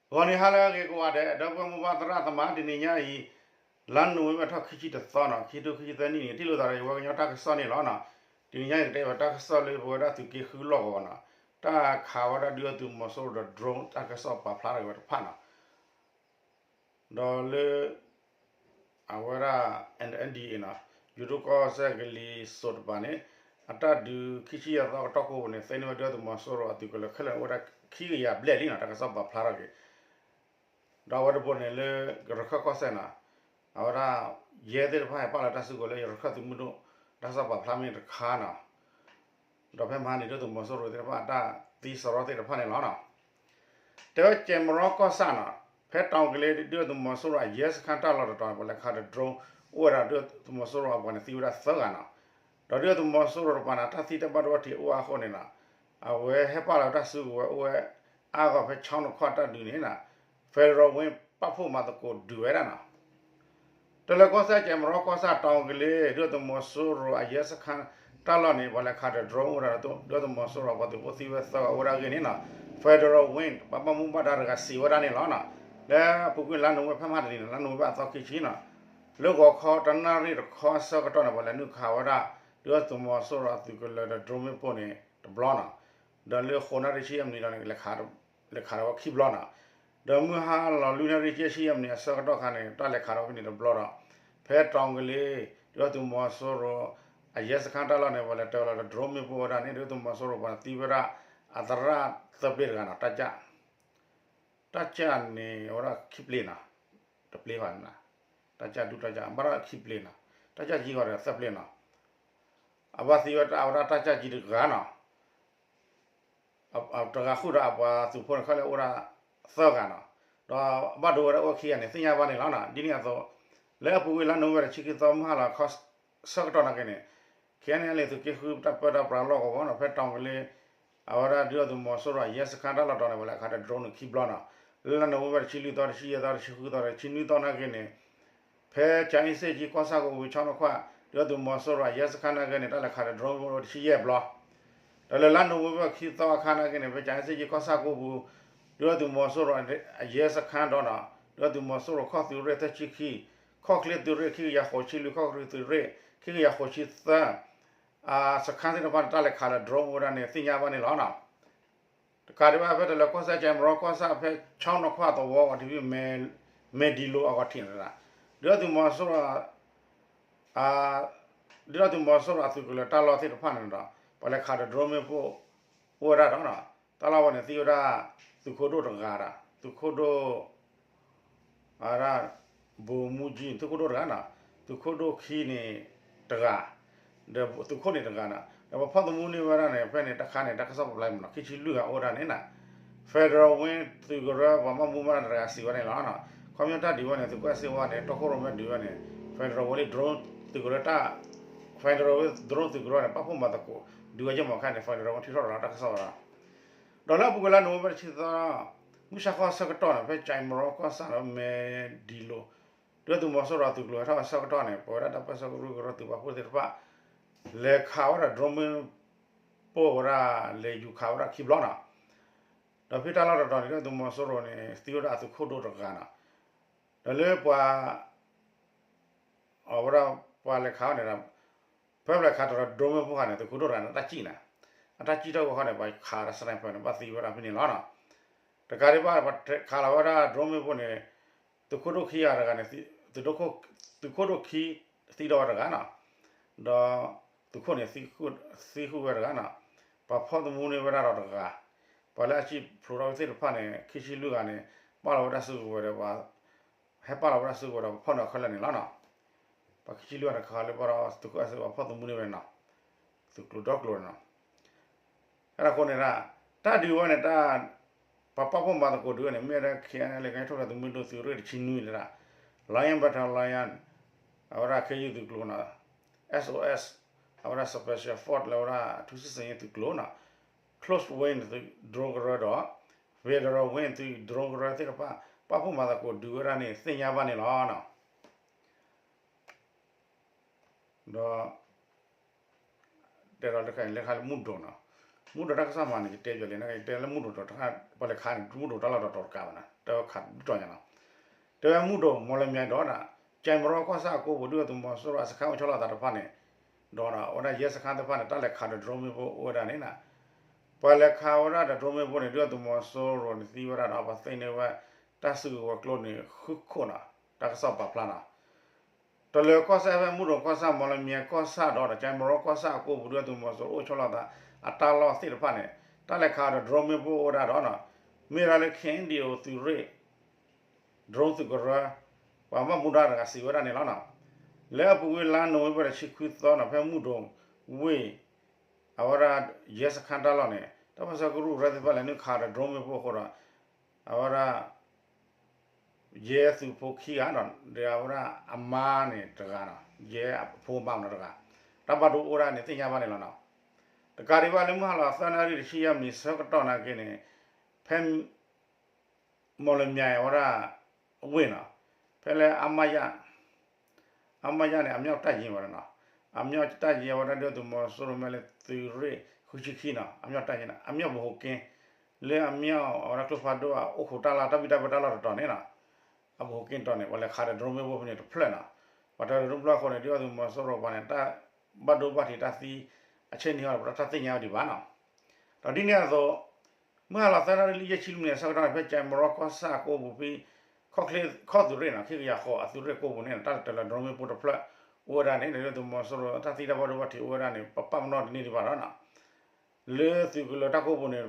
ဂီၤနံၤဟါလၢအဂ့ၤကိးဂၤဒဲး ဒီပုၢ်ဝဲၢ်မိၢ်ပၢ်သရၣ်သမါ တနံၤညါအံၤ လါနိၣ်ဝ့ဘၢၣ်ထီၣ်ခံဆံတသီနီၤ ခံထိခံဆံသၢနံၣ်န့ၣ် ထံၣ်လိာ်သးဒီးယဝဲကညီတၢ်ကစီၣ်န့ၣ်လီၤနီၤ. တနံၤညါအံၤကတဲဘၣ်တၢ်ကစီၣ်လၢပဝဲဒၣ်သုးက့ဃုလီၢ်ကဝီၤနီၤ တၢ်ခးဝဲဒၣ်ဒုၣ်ဒါသုးမီၤစိရိၤဒီး drone တၢ်ကစီၣ်ပာ်ဖျါထီၣ်က့ၤဝဲတဖၣ်နီၤ ဒီးလၢ အဝဲဒၣ် N N D A နီၤ ယူၤဒိၣ်ကီၢ်စဲၣ်ကလံၤစိးတကပၤန့ၣ် အတၢ်ဒုးခံဆံယဲၢ်သီကတီၢ်ကိပူၤန့ၣ် သ့န့ၢ်ဝဲဒုၣ်ဒါသုးမီၤစိရိၤအသုးကလၢၤခဲလၢာ်န့ၣ် အိၣ်ဝဲဒၣ်ခံကယၤဘျဲၣ်လံနီၤ တၢ်ကစီၣ်ပာ်ဖျါထီၣ်က့ၤ ဒီးအဝဲတဘိန့ၣ်လၢ ရခၢၣ်ကီၢ်စဲၣ်နီၤ အဝဲဒၣ် ယဲၢ်သ့ၣ်တဖၣ်ဟဲပာ်လီၤတၢ်စုကဝဲၤလၢရခၢၣ်သုးမုၢ်ဒိၣ် တၢ်ကစီၣ်ပာ်ဖျါမ့ၢ်တခါနီၤ ဒီးဖဲမဟါန့ၣ် ဒုၣ်ဒါသုးမီၤစိရိၤသ့ၣ်တဖၣ်အတၢ်သံစရီသ့ၣ်တဖၣ်န့ၣ်လီၤနီၤ. တဲဝဲကဲမရီကီၢ်ဆၣ်နီၤ ဖဲတီၤကလ့ဒုၣ်ဒါသုးမီၤစိရိၤအယဲစခါတၢ်လီၢ်တတီၤန့ၣ် ပှၤလဲၤခးဒီး drone အိၣ်ဝဲဒၣ်ဒုၣ်ဒါသုးမီၤစိရိၤအပှၤန့ၣ်သံဝဲဒၣ်သၢဂၤနီၤ. ဒီးဒုၣ်ဒါသုးမီၤစိရိၤတကပၤန့ၣ် တၢ်သံတၢ်ဘၣ်ဒိဘၣ်ထံးအိၣ်အဃိန့ၣ်နီၤ အဝဲဟဲပာ်လီၤတၢ်စုကဝဲၤအိၣ်ဝဲ အါဂီၢ်ဖဲဆီနုာ်ခီၣ်တၢ်ဒုးန့ၣ်နီၤ Federal Wing ပာ်ဖှိၣ်မၤသကိးဒုးဝဲဒၣ်နီၤ တလၢၤကီၢ်စဲၣ်ကဲမရီကီၢ်ဆၣ်တီၤကလ့ ဒုၣ်ဒါသုးမီၤစိရိၤအယဲစခါတၢ်လီၢ်န့ၣ် ပှၤလဲၤခးဒီး drone အိၣ်ဝဲဒၣ်ဒီး ဒုၣ်ဒါသုးမီၤစိရိၤအပှၤသုးဖိသံဝဲသၢဂၤအိၣ်ဝဲဒၣ်အဂ့ၢ်န့ၣ်နီၤ Federal Wing ပှၤဘၣ်မူဘၣ်ဒါတဂၤစံးဝဲဒၣ်န့ၣ်လီၤနီၤ. လၢအပူၤကွံာ်လါနိၣ်ဝ့ဘၢၣ်ဖဲမဟါတနံၤန့ၣ် လါနိၣ်ဝ့ဘၢၣ်အသီခံဆံနီၤ လၢဂီၤခီတနၣ်ရံၣ်တခီအဆၢကတီၢ်န့ၣ် ပှၤလဲၤနုာ်ခးဝဲဒၣ် ဒုၣ်ဒါသုးမီၤစိရိၤအသုးကလၢၤဒီး drone မ့ၣ်ပိၢ်န့ၣ်တဘျီနီၤ ဒီးလၢဃိးနၣ်ရံၣ်ဆံယဲၢ်မံးနံးဒီးန့ၣ် လဲၤခးဒီးဝဲခံဘျီနီၤ ဒီးမုၢ်ဟါလီၤလွံၢ်နၣ်ရံၣ်ဆံယဲၢ်မံးနံးအဆၢကတီၢ်ခါန့ၣ် တၢ်လဲၤခးဒီးဖဲန့ၣ်တဘျီဒီး ဖဲတီၤကလ့ ဒုၣ်ဒါသုးမီၤစိရိၤ အယဲစခါတၢ်လီၢ်န့ၣ် ပှၤလဲၤတၢၤလီၤဒီး drone မ့ၣ်ပိၢ်ဝဲဒၣ်န့ၣ် ဒုၣ်ဒါသုးမီၤစိရိၤပှၤန့ၣ်သံဝဲဒၣ် အသရၣ်သၢပျ့တဂၤနီၤ တၢ်ကၢ် တၢ်ကၢ်န့ၣ် အဝဲဒၣ်ခံပျ့နီၤ တပျ့ဘၣ်န့ၣ် တၢ်ကၢ်ဒုၣ်တၢ်ကၢ် ဘၣ်ဒၣ်ခံပျ့နီၤ တၢ်ကၢ်ကံဂီၤဒီးသၢပျ့နီၤ အဘၣ်သံဝဲဒၣ်တၢ်ကၢ်ကံတဂၤနီၤ တဂၤဃုာ်ဒီးအပှၤသုးဖိန့ၣ်ခဲလၢာ်အိၣ်ဒၣ်သၢဂၤနီၤ ဒီးဘၣ်ဒိဝဲဒၣ်အိၣ်ခံဂၤန့ၣ် သ့ၣ်ညါဘၣ်န့ၣ်လီၤနီၤ ဒ်န့ၣ်အသိး လၢအပူၤကွံာ်လါနိၣ်ဝ့ဘၢၣ်တဆံခံသီမုၢ်ဟါလီၤခီဆၢကတီၢ်နာ်က့န့ၣ် ခဲအံၤန့ၣ် လၢသုးက့ဃုတၢ်ပၢတၢ်ပြးလီၢ်ကဝီၤနီၤ ဖဲတီၤကလ့ အဝဲဒၣ်ဒုၣ်ဒါသုးမီၤစိရိၤအယဲစခါတၢ်လီၢ်တတီၤန့ၣ် ပှၤလဲၤခးဒီး drone န့ၣ်ခံဘျီနီၤ လၢလါနိၣ်ဝ့ဘၢၣ်တဆံလွံၢ်သီ တဆံယဲၢ်သီ တဆံဃုသီ တဆံနွံသီနာ်က့န့ၣ် ဖဲကၠၤအ့စ့ၣ်ကၠံကီၢ်ဆၣ်ကိးပူၤ ဆီနုာ်ခီၣ် ဒုၣ်ဒါသုးမီၤစိရိၤအယဲစခါနာ်က့န့ၣ် တၢ်လဲၤခးဒီး drone မ့ၣ်ပိၢ်တဆံယဲၢ်ဘျီ ဒီးလၢလါနိၣ်ဝ့ဘၢၣ်ခံသီအခါနာ်က့န့ၣ် ဖဲကၠၤအ့စ့ၣ်ကၠံကီၢ်ဆၣ်ကိးပူၤ ဒုၣ်ဒါသုးမီၤစိရိၤအယဲစခါဒီးနီၤ ဒုၣ်ဒါသုးမီၤစိရိၤခီၣ်သုးရ့ၣ်သၢဆံခံ ခီၣ်ချ့သုးရ့ၣ်ခံကယၤဃိးဆံလွံၢ် ခီၣ်ချ့သုးရ့ၣ်ခံကယၤဃိးဆံသၢ အစခါသ့ၣ်တဖၣ်န့ၣ် တၢ်လဲၤခးဒီး drone အိၣ်ဝဲဒၣ်န့ၣ် သ့ၣ်ညါဘၣ်န့ၣ်လီၤနီၤ တကးဒံးဘၣ် ဖဲတလၢၤကီၢ်စဲၣ် ကဲမရီကီၢ်ဆၣ် ဖဲဆီနုာ်ခီၣ်သဝီအဂီၢ်ထံး မဲၢ်ဒံလိၤအဂီၢ်ထံးန့ၣ် ဒုၣ်ဒါသုးမီၤစိရိၤ ဒုၣ်ဒါသုးမီၤစိရိၤအသုးကလၢၤတၢ်လီၢ်သ့ၣ်တဖၣ်န့ၣ်ဒီး ပှၤလဲၤခးဒီး drone မ့ၣ်ပိၢ် အိၣ်ဝဲဒၣ်ဒီး တၢ်လီၢ်ဝဲန့ၣ်သံဝဲဒၣ် သုးခိၣ်ဒိၣ်တဂၤဒီး သုးခိၣ်ဒိၣ် အဝဲဒၣ် ဗိုလ်မှူးကြီး သုးခိၣ်ဒိၣ်တဂၤနီၤ သုးခိၣ်ဒိၣ်ခံန့ၣ်တဂၤ ဒီးသုးခိၣ်န့ၣ်တဂၤနီၤ ဒီးပှၤဖီၣ်သမူန့ၢ်ဝဲဒၣ်န့ၣ် ဖဲန့ၣ်တခါန့ၣ် တၢ်ကစီၣ်ပာ်ဖျါမ့ၢ်နီၤ ခံဆံလွံၢ်ဂၤအိၣ်ဝဲဒၣ်န့ၣ်နီၤ Federal Wing သုးကရၢပှၤဘၣ်မူဘၣ်ဒါတဂၤစံးဝဲန့ၣ်လီၤ. ခီပညီတၢ်ဒုးဝဲန့ၣ် သုးခိၣ်အဲၣ်စ့ဝါန့ၣ် တီခိၣ်ရိၣ်မဲဒုးဝဲန့ၣ် Federal Wing drone သုးကရၢတၢ် Federal Wing drone သုးကရၢန့ၣ် ပာ်ဖှိၣ်မၤသကိး ဒုးဝဲယဲၢ်မီၤခါန့ၣ် Federal Wing ထံၣ်ထီၣ်ရၤလီၤတၢ်ကစီၣ်ဝဲဒၣ် ဒီးလၢအပူၤကွံာ်လါနိၣ်ဝ့ဘၢၣ်တဆံသီ မုၢ်ဆါခီဆၢကတီၢ်န့ၣ် ဖဲကၠၤမရီကီၢ်ဆၣ်ဒီး မဲၢ်ဒံလိၤ ဒုၣ်ဒါသုးမီၤစိရိၤအသုးကျိၤဟဲထီၣ်အဆၢကတီၢ်န့ၣ် ပဝဲဒၣ်တၢ်ပၢဆှၢကရူၢ်ကရၢသုးပာ်ဖှိၣ်သ့ၣ်တဖၣ် လဲၤခးဝဲဒၣ် drone မ့ၣ်ပိၢ်ဝဲဒၣ် လဲၤယူၤခးဝဲဒၣ်ခံဘျီနီၤ ဒီးဖဲတၢ်လီၢ်တတီၤန့ၣ် ဒုၣ်ဒါသုးမီၤစိရိၤန့ၣ် သံဝဲဒၣ်အသုးခိၣ်ဒိၣ်တဂၤနီၤ ဒီးလၢပှၤ အဝဲဒၣ်ပှၤလဲၤခးန့ၣ်ဒီး ဖဲပှၤလဲၤခးဒီး drone မ့ၣ်ပိၢ်ခါန့ၣ် သုးခိၣ်ဒိၣ်တဂၤန့ၣ် အတၢ်စံၣ်နီၤ အတၢ်စံၣ်ထီၣ်ဝဲခီန့ၣ် ပှၤခးဒီး sniper န့ၣ် ဘၣ်သံဝဲဒၣ်ဖဲန့ၣ်လီၤနီၤ တကးဒံးဘၣ် ပှၤခးလီၤဝဲဒၣ် drone မ့ၣ်ပိၢ်န့ၣ် သုးခိၣ်ဒိၣ်ခံဂၤတဂၤန့ၣ် သုးခိၣ်ခံသံဒီးဝဲတဂၤနီၤ ဒီးသုးခိၣ်န့ၣ် သံဃုာ်ဝဲတဂၤနီၤ ပှၤဖီၣ်သမူန့ၢ်ဝဲဒၣ်ဒီးတဂၤ ပှၤလၢအစံၣ်ဖျိးထီၣ်ဝဲသ့ၣ်တဖၣ်န့ၣ် ခံဆံလွံၢ်ဂၤန့ၣ် ပာ်လီၤဝဲဒၣ်စုကဝဲၤဒီး ဟဲပာ်လီၤဝဲဒၣ်စုကဝဲၤဒီး ပှၤဖီၣ်န့ၢ်ခဲလၢာ်န့ၣ်လီၤနီၤ ပှၤခံဆံလွံၢ်ဂၤန့ၣ် ခးလၢပှၤဒီး သုးခိၣ်အဲၣ်စ့ဝါဖီၣ်သမူန့ၢ်ဝဲနီၤ သုးကျိၤဒီကျိၤန့ၣ်နီၤ အဲဒါအဃိန့ၣ်ဒၣ် တၢ်ဒုးဝဲန့ၣ် တၢ် ပှၤပာ်ဖှိၣ်မၤသကိးဒုးဝဲန့ၣ် မ့ၢ်ဝဲဒၣ် K N L A ကညီထိၣ်ဖျဲးသုးမုၢ်ဒိၣ်သုးရ့ၣ်တဆံနွံန့ၣ်ဒၣ် Lion Battalion အဝဲဒၣ် ခ့ယုၢ်သုးကျိၤနီၤ S O S အဝဲဒၣ် Special Force လၢဝဲဒၣ်ထူစံစ့ၣ်သုးကျိၤနီၤ Close Wing သုး drone ကရၢဒီး Federal Wing သုး drone ကရၢသ့ၣ်တဖၣ် ပာ်ဖှိၣ်မၤသကိးဒုးဝဲဒၣ်န့ၣ် သ့ၣ်ညါဘၣ်န့ၣ်လီၤနီၤ ဒီး တဲဒီးလၢခါအံၤ လၢခါလၢမုၢ်ဒိၣ်နီၤ မုၢ်ဒိၣ်တၢ်ကစီၣ်မၤန့ၣ် ယတဲပၠးလံန့ၣ် ယတဲလၢမုၢ်ဒိၣ်တခါ ပှၤလဲၤခးန့ၣ် မုၢ်ဒိၣ်တၢ်လီၢ်တတီၤတကးဘၣ်န့ၣ် တဲခးဒ်တီၤညါနီၤ, တဲဝဲမုၢ်ဒိၣ် မီၢ်လမၠဲၤဒီး ကၠဲမရီကီၢ်ဆၣ်အကိပူၤ ဒုၣ်ဒါသုးမီၤစိရိၤအစခန်းအိၣ်ဆီလီၤသးတဖၣ်န့ၣ် ဒီးအဝဲဒၣ်ယဲစခန်းတဖၣ်န့ၣ် တၢ်လဲၤခးဒီး drone မ့ၣ်ပိၢ်အိၣ်ဝဲဒၣ်န့ၣ် ပှၤလဲၤခးဝဲဒၣ်ဒီး drone မ့ၣ်ပိၢ်န့ၣ် ဒုၣ်ဒါသုးမီၤစိရိၤန့ၣ်သံဝဲဒၣ်ဒီး ပှၤသ့န့ၢ်ဝဲ တၢ်စုကဝဲၤကျိန့ၣ် ဃုခိၣ်နီၤ, တၢ်ကစီၣ်ပာ်ဖျါနီၤ. တလၢၤကီၢ်ဆၣ်ဖဲမုၢ်ဒိၣ်ကီၢ်ဆၣ် မီၢ်လမၠဲၤကီၢ်ဆၣ်ဒီး ကၠဲမရီကီၢ်ဆၣ်အကိပူၤ ဒုၣ်ဒါသုးမီၤစိရိၤအိၣ်ဆီလီၤသး အတၢ်လီၢ်သ့ၣ်တဖၣ်န့ၣ် တၢ်လဲၤခးဒီး drone မ့ၣ်ပိၢ်အိၣ်ဝဲဒၣ်ဒီးနီၤ, မ့ၢ်ဝဲဒၣ်လၢ KNDO သုးရ့ၣ် drone သုးကရၢ ပှၤဘၣ်မူဒါတဂၤစံးဝဲဒၣ်န့ၣ်လီၤနီၤ. လၢအပူၤကွံာ်လါနိၣ်ဝ့ဘၢၣ်တဆံခွံသီနီၤ ဖဲမုၢ်ဒိၣ်ဝ့ၢ် အဝဲဒၣ်ယဲစခန်းတၢ်လီၢ်န့ၣ် တၢ်ပၢၢ်ဆၢကရူၢ်ကရၢသ့ၣ်တဖၣ်လဲၤနုာ်ခးဒီး drone မ့ၣ်ပိၢ်အဃိဒီး အဝဲဒၣ် ယဲသုးဖိခံဂၤနီၤ ဒီးအဝဲဒၣ်အမါန့ၣ်တဂၤနီၤ ယဲအဖိအမါမနီၤတဂၤ တၢ်ဘၣ်ဒိအိၣ်ဒၣ်န့ၣ်သ့ၣ်ညါဘၣ်န့ၣ်လီၤနီၤ. တကးဒံးဘၣ်လၢမုၢ်ဟါလီၤသၢနၣ်ရံၣ်တဆံယဲၢ်မံးနံးဆၢကတီၢ်နာ်က့န့ၣ် ဖဲ မီၢ်လမၠဲၤအဝဲဒၣ် ဝ့ၢ်နီၤ ဖဲလၢ အမါယၣ် အမါယၣ်န့ၣ် အမြောက်တပ်ရင်းဘၣ်နီၤ, အမြောက်တပ်ရင်း အဝဲဒၣ်ဒုၣ်ဒါသုးမီၤစိရိၤမ့ၢ်လၢသုးရ့ၣ်ဃုဆံခံနီၤ အမြောက်တပ်ရင်းန့ၣ် အမြောက်ဗဟိုကင်း လၢအမြောက်အဝဲဒၣ်ကျိဖးဒိၣ်အအိၣ်ခိးတၢ်လီၢ် တၢ်ဘံၣ်တၢ်ဘၢတၢ်လီၢ်တတီၤန့ၣ်နီၤ အဗဟိုကင်းတီၤန့ၣ် ပှၤလဲၤခးဒီး drone မ့ၣ်ပိၢ်ဖဲန့ၣ်တဖျၢၣ်နီၤ, ပှၤတၢ်ဒုးဖျၢၣ်အဃိန့ၣ် ဒုၣ်ဒါသုးမီၤစိရိၤပှၤန့ၣ် တၢ်ဘၣ်ဒိဘၣ်ထံးတၢ်သံ အဆ့ၣ်န့ၢ်အီၤဒီး ပတၢ်သ့ၣ်ညါအီၤဒံးဘၣ်နီၤ. ဒီးဒ်န့ၣ်အသိး မုၢ်ဟါလီၤသၢနၣ်ရံၣ်လွံၢ်ယဲၢ်ဆံလွံၢ်မံးနံးအဆၢကတီၢ်န့ၣ် ဖဲကၠဲမရီကီၢ်ဆၣ်အကိပူၤဖဲ ခီၣ်ချ့ ခီၣ်သုးရ့ၣ်နီၤ ခံကယၤဃိးအသုးရ့ၣ်ကိပူၤန့ၣ် တၢ်လဲၤတၢၤလီၤ drone မ့ၣ်ပိၢ်တဖျၢၣ်အိၣ်ဝဲဒၣ်န့ၣ် ဒုၣ်ဒါသုးမီၤစိရိၤတၢ်သံတၢ်ဘၣ်ဒိဘၣ်ထံးအိၣ်ဝဲဒၣ်န့ၣ် ပပာ်ပနီၣ်တန့ၢ်ဒံးဘၣ်ဒီးနီၤ လၢသုးကလၢၤတၢ်ကိပူၤန့ၣ်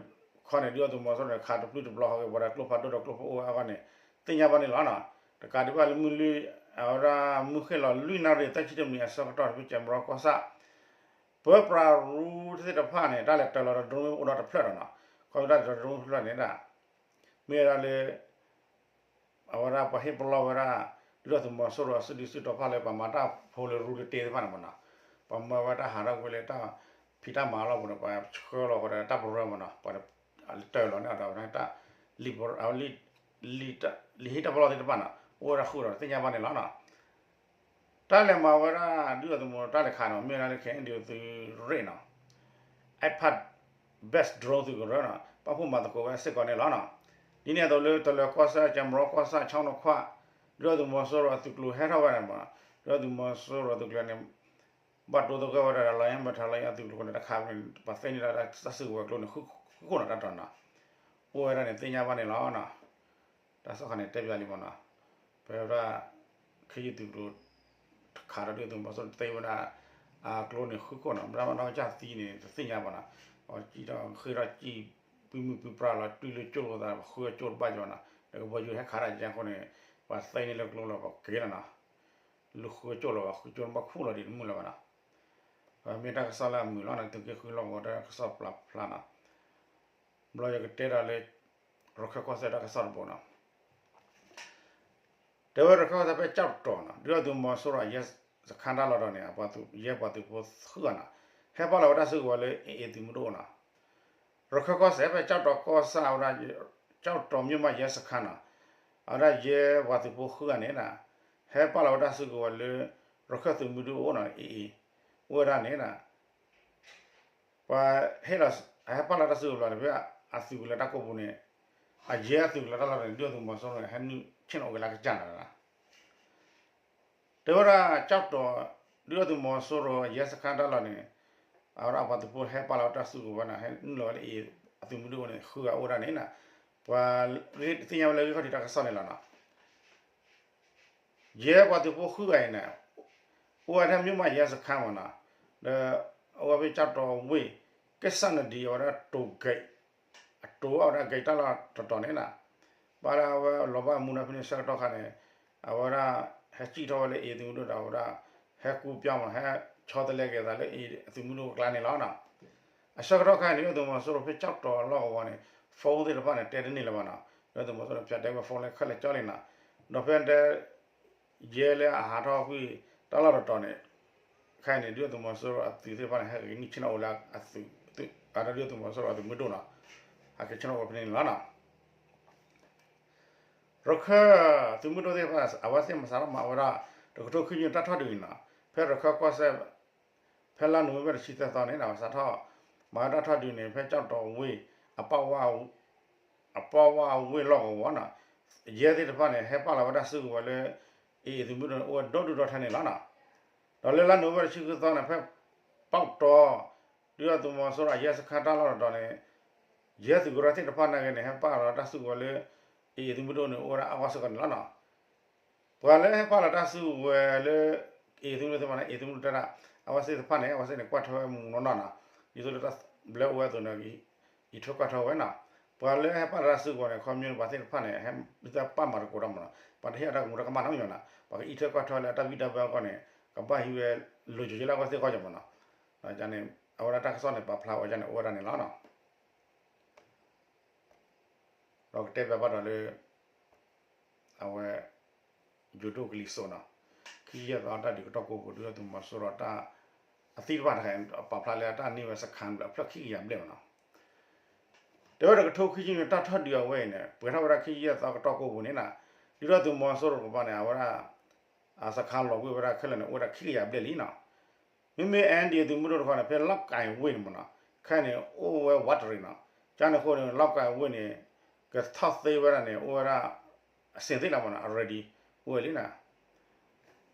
ခီန့ၣ် ဒုၣ်ဒါသုးမီၤစိရိၤန့ၣ် ခးတပျုၢ်တပျီၤဃီက့ၤ ပှၤဒီးကျိဖးဒိၣ်ဒီးကျိဖးအိၣ်ဝဲအဂီၢ်န့ၣ် သ့ၣ်ညါဘၣ်န့ၣ်လီၤနီၤ. တကးဒံးဘၣ်လၢမုၢ်လွံၢ် အဝဲဒၣ်မုၢ်ဃ့ၢ်လီၤလွံၢ်နၣ်ရံၣ်သၢဆံတမံးနံးအဆၢကတီၢ် ဖဲကၠဲမရီကီၢ်ဆၣ် ပၢပြးရူသ့ၣ်တဖၣ်န့ၣ် တၢ်လဲၤတၢၤလီၤဒီး drone မ့ၣ်ပိၢ်အိၣ်ဒီးတဖျၢၣ်ဒီးနီၤ, ခီဖျိတၢ်လဲၤတၢၤ drone မ့ၣ်ပိၢ်တဖျၢၣ်န့ၣ်ဒၣ် မ့ၢ်ဝဲဒၣ်လၢ အဝဲဒၣ်ပှၤဟ့ၣ်ပလီၢ်ဝဲဒၣ် ဒုၣ်ဒါသုးမီၤစိရိၤအစုဒုၣ်စုတီၤဖၣ်လၢ ပှၤမၤတၢ်ဖိလၢရူလၢတ့သ့ၣ်တဖၣ်န့ၣ်မနီၤ, ပှၤမၢဝဲတၢ်ဟးထီၣ်ကွံာ်လၢတၢ်ဖံးတၢ်မၤအလီၢ်ပူၤန့ၣ် ပှၤဆှၢလီၤဃီဒီးတၢ်ပရၢမနီၤ, ပှၤတၢၤလီၤန့ၣ်ဒီး တၢ် လံာ်ဟ့ၣ်တၢ်ပလီၢ်သ့ၣ်တဖၣ်န့ၣ် အိၣ်ဝဲဒၣ်ဃုာ်ဒီးသ့ၣ်ညါဘၣ်န့ၣ်လီၤနီၤ. တၢ်လဲၤမၤဝဲဒၣ် ဒုၣ်ဒါသုးမီၤတၢ်လဲၤခးန့ၣ် မ့ၢ်ဝဲဒၣ်လၢ ခဲအံၤဒုးသုးရ့ၣ်နီၤ iPad best drone သုးကရၢနီၤ ပာ်ဖှိၣ်မၤသကိးဝဲစ့ၢ်ကီးန့ၣ်လီၤနီၤ. ဒ်န့ၣ်အသိးလၢတလၢၤကီၢ်စဲၣ် ကၠဲမရီကီၢ်စဲၣ် ဆီနီၢ်ခွၣ် ဒုၣ်ဒါသုးမီၤစိရိၤအသုးကျိၤဟဲထီၣ်ဝဲဒၣ်မး, ဒုၣ်ဒါသုးမီၤစိရိၤအသုးကျိၤန့ၣ် ဘၣ်တိသဂၢၢ်ဝဲဒၣ်ဒီး လီၤယဲၢ်မၢထၢလီၤယဲၢ်အသုးကျိၤန့ၣ် တခါန့ၣ် ပှၤသ့န့ၢ်ဒၣ်တၢ်စုကဝဲၤကျိန့ၣ် ဃုခိၣ်နီၤတၢ်တီၤနီၤ အိၣ်ဝဲဒၣ်န့ၣ်သ့ၣ်ညါဘၣ်န့ၣ်လီၤနီၤ. တၢ်ကစီၣ်ခါန့ၣ် တဲပၠးလံမနီၤ, ဖဲဝဲဒၣ် ခ့ယုၢ်သုးကျိၤ ခးဒီးဒုၣ်ဒါသုးမီၤစိရိၤသ့ဝဲဒၣ် အကျိန့ၣ်ဃုခိၣ်နီၤ, မ့ၢ်ဒၣ်မနီၢ်ကစၢ်သံန့ၣ် တသ့ၣ်ညါဘၣ်နီၤ, အဝဲစံၣ်ထီၣ်ဃ့ထီၣ်စံၣ် ပုၢ်မုၢ်ပုၢ်ပြၢ်လီၤ တုၤလၢကၠိလိာ်သး ပှၤဃုအကၠိတဘၣ်ကၠိနီၤ, ဒီးကဘီယူၤဟဲခးတၢ်ကဲအဃိန့ၣ် ပှၤသ့န့ၢ်လၢကျိလီၤ ပှၤက့ၤလီၤနီၤ, လူၤဃုအကၠိလီၤ ပှၤဃုကၠိတဘၣ်ခူၣ်လီၤဒံးတမုာ်လၢၤဘၣ်နီၤ, မ့ၢ်တၢ်ကစီၣ်လၢအမုာ်လီၤနီၤ သုးက့ဃုလီၢ်ကဝီၤတၢ်ကစီၣ်ပျၢ်ဖျါနီၤ ဘျီယကတဲဒီးလၢ ရခၢၣ်ကီၢ်စဲၣ်တၢ်ကစီၣ်တဘိနီၤ, တဲဝဲရခၢၣ်ကီၢ်စဲၣ်ဖဲကၠီၣ်တီၤနီၤ ဒုၣ်ဒါသုးမီၤစိရိၤအယဲစခန်းတၢ်လီၢ်ဒီးန့ၣ် ယဲပှၤသုးဖိဃုဂၤနီၤ ဟဲပာ်လီၤဝဲတၢ်စုကဝဲၤလၢ AA သုးမုၢ်ဒိၣ်နီၤ, ရခၢၣ်ကီၢ်စဲၣ်ဖဲကၠီၣ်တီၤကီၢ်ဆၣ်ဝဲဒၣ် ကၠီၣ်တီၤမြို့မရဲစခန်းနီၤ, အဝဲဒၣ်ယဲပှၤသုးဖိဃုဂၤန့ၣ် ဟဲပာ်လီၤဝဲတၢ်စုကဝဲၤလၢ ရခၢၣ်သုးမုၢ်ဒိၣ်အိၣ်နီၤ AA အိၣ်ဝဲဒၣ်န့ၣ် ပှၤဟ့ၣ်လီၤ ဟဲပာ်လီၤတၢ်စုကဝဲၤလီၤန့ၣ် ဖဲအသုးကလၢၤတၢ်ကိးပူၤန့ၣ် အယဲအသုးကလၢၤတၢ်လီၢ်န့ၣ် ဒုၣ်ဒါသုးမီၤစိရိၤန့ၣ် ဟဲနုာ်ဆ့ၣ်နီၤအိၣ်က့ၤလၢကစၢ်နီၤ တဲဝဲဒၣ်ကၠီၣ်တီၤ ဒုၣ်ဒါသုးမီၤစိရိၤအယဲစခန်းတၢ်လီၢ်န့ၣ် အဝဲဒၣ်အပှၤသုးဖိဟဲပာ်လီၤဝဲတၢ်စုကဝဲၤန့ၣ် ဟဲနုာ်လီၤဝဲလၢအံၤ အသုးမုၢ်ဒိၣ်န့ၣ် ဃုဂၤအိၣ်ဝဲဒၣ်န့ၣ် ပှၤသ့ၣ်ညါဝဲလၢဂံၢ်ခီၣ်ထံးတၢ်ကစီၣ်န့ၣ်လီၤနီၤ. ယဲပှၤသုးဖိဃုဂၤအံၤန့ၣ် အိၣ်ဝဲဒၣ်မြို့မရဲစခန်းမနီၤ ဒီးအဝဲဖဲကၠီၣ်တီၤဝ့ၢ် ကဲစၣ်နဒံ အဝဲဒၣ်တိၤ gate အတိၤအဝဲဒၣ် gate တၢ်လီၢ်တတီၤန့ၣ်နီၤ ဘၣ်ဒၣ်အဝဲလီၤဘၣ်မူဒါဖဲန့ၣ်ဆၢကတီၢ်ခါန့ၣ် အဝဲဒၣ် ဟဲစံၣ်ထီၣ်ဝဲလၢအံၤသုးမုၢ်ဒိၣ်ဒီးအဝဲဒၣ် ဟဲကူပျီမး ဟဲဆီတလဲက့ၤအသးလၢအံၤအသုးမုၢ်ဒိၣ်အကျါန့ၣ်လီၤနီၤ. အဆၢကတီၢ်ခါန့ၣ် ဒုၣ်ဒါသုးမီၤစိရိၤဖဲကၠီၣ်တီၤအလီၢ်ကဝီၤန့ၣ် phone သ့ၣ်တဖၣ်န့ၣ် တဲတန့ၢ်လၢၤဘၣ်နီၤ. ဒုၣ်ဒါသုးမီၤစိရိၤန့ၣ် ဖၠးတဲဝဲ phone လၢခဲလၢာ်ကၠီလံနီၤ. ဒီးဖဲတဲ ယဲလၢအဟးထီၣ်ကွံာ် တၢ်လီၢ်တတီၤန့ၣ် ခဲအံၤန့ၣ် ဒုၣ်ဒါသုးမီၤစိရိၤအသုးသ့ၣ်တဖၣ်န့ၣ် ဟဲက့ၤနုာ်ဆ့ၣ်နီၤအိၣ်လၢအသုး အဝဲဒၣ်ဒုၣ်ဒါသုးမီၤစိရိၤအသုးမုၢ်ဒိၣ်နီၤ. ဟဲက့ၤဆ့ၣ်နီၤအိၣ်ဖဲန့ၣ်န့ၣ်လီၤနီၤ. ရခၢၣ်သုးမုၢ်ဒိၣ်သ့ၣ်တဖၣ် အဝဲသ့ၣ်မၤစးထီၣ်မၤဝဲဒၣ် တကထိခံဆံတၢ်ထီၣ်ဒုးအံၤနီၤ. ဖဲရခၢၣ်ကီၢ်စဲၣ် ဖဲလါနိၣ်ဝ့ဘၢၣ်တဆံသၢသီန့ၣ် စးထီၣ် မၤဝဲတၢ်ထီၣ်ဒုးန့ၣ် ဖဲကၠီၣ်တီၤဝ့ၢ် အပၢ်ဝါဝ့ၢ်လီၢ်ကဝီၤနီၤ, ယဲၢ်သ့ၣ်တဖၣ်န့ၣ် ဟဲပာ်လီၤဝဲတၢ်စုကဝဲၤလၢ AA သုးမုၢ်ဒိၣ်န့ၣ် အိၣ်ဝဲဒိၣ်ဒိၣ်ထီထီန့ၣ်လီၤနီၤ. ဒီးလၢလါနိၣ်ဝ့ဘၢၣ်တဆံဃုသီန့ၣ် ဖဲပီၣ်တီ ဒုၣ်ဒါသုးမီၤစိရိၤအယဲၢ်စခါတၢ်လီၢ်တတီၤန့ၣ် ယဲၢ်သုးကရၢသ့ၣ်တဖၣ်နာ်က့န့ၣ် ဟဲပာ်လီၤတၢ်စုကဝဲၤလၢ AA သုးမုၢ်ဒိၣ်န့ၣ် အိၣ်ဝဲဒၣ်အါဂီၢ်စ့ၢ်ကီးန့ၣ်လီၤနီၤ. ပှၤလၢဟဲပာ်လီၤတၢ်စုကဝဲၤလၢ AA သုးမုၢ်ဒိၣ်သ့ၣ်တဖၣ်န့ၣ် AA သုးမုၢ်ဒိၣ်တဲဒၣ် အဝဲသ့ၣ်တဖၣ်န့ၣ် အဝဲသ့ၣ်န့ၣ် ကွၢ်ထွဲဝဲမုၢ်မုၢ်နီၢ်နီၢ်နီၤ, ဒ်သိးလၢတၢ်ဘျၢအိၣ်ဝဲအသိးန့ၣ် အံးထွဲကွၢ်ထွဲဝဲနီၤ. ပှၤလၢဟဲပာ်လီၤတၢ်စုကဝဲၤန့ၣ် ခီဖျိပှၤသ့ၣ်တဖၣ်န့ၣ် ဟဲတပာ်မၤသကိးတၢ်မနီၤ, ပှၤတဟ့ၣ်အတၢ်ကမူၤတၢ်ကမၣ်နီတမံၤဘၣ်နီၤ, ပှၤကအံးထွဲကွၢ်ထွဲလၢတၢ်ဘံၣ်တၢ်ဘၢအဂီၢ်န့ၣ် ကဘၣ်ဟံးဝဲ လိၤကၠိၤက့လၢအဂီၢ်သ့ၣ်အဂီၢ်မနီၤ. န့ၣ် အဝဲဒၣ်တၢ်ကစီၣ်န့ၣ် ပာ်ဖျါဝဲန့ၣ် အိၣ်ဝဲဒၣ်န့ၣ်လီၤနီၤ. ဒီးကတဲဘၣ်ဘၣ်ဒီးလၢ အဝဲ ယိၤဒိၣ်ကလံၤစိးနီၤ, ခံဆံယဲၢ်သီတၢ်ဒုးကတီၢ်ကိးပူၤ ဒုၣ်ဒါသုးမီၤစိရိၤတၢ် အသံတဖၣ်တခါ ပာ်ဖျါလၢတၢ်န့ၢ်ဝဲစခါဖျၢၣ်ခံကယၤဘျဲၣ်မနီၤ. တဲဝဲတကထိခံဆံနွံတၢ်ထီၣ်ဒုးအဝဲအံၤန့ၣ် ပှဲၤထီၣ်ဝဲဒၣ်ခံဆံယဲၢ်သီကတီၢ်ကိးပူၤန့ၣ်နီၤ, ဒုၣ်ဒါသုးမီၤစိရိၤတကပၤန့ၣ် အဝဲဒၣ် အစခါလီၤကွံာ်ဝဲဒၣ်ခဲလၢာ်န့ၣ် အိၣ်ဝဲဒၣ်ခံကယၤဘျဲၣ်လံနီၤ. မ့မ့ၢ် NDAA သုးမုၢ်ဒိၣ်တခီန့ၣ် ဖဲလီၣ်ကၣ်ဝ့ၢ်န့ၣ်မနီၤ, ခဲအံၤန့ၣ် အိၣ်ဝဲဝးတရံးနီၤ, ကန့ၣ်အဃိန့ၣ် လီၣ်ကၣ်ဝ့ၢ်န့ၣ် ကထီၣ်သ့ဝဲဒၣ်န့ၣ် အိၣ်ဝဲဒၣ် အဆင်သင့်လီၤမနီၤ, အ ready အိၣ်ဝဲလံနီၤ.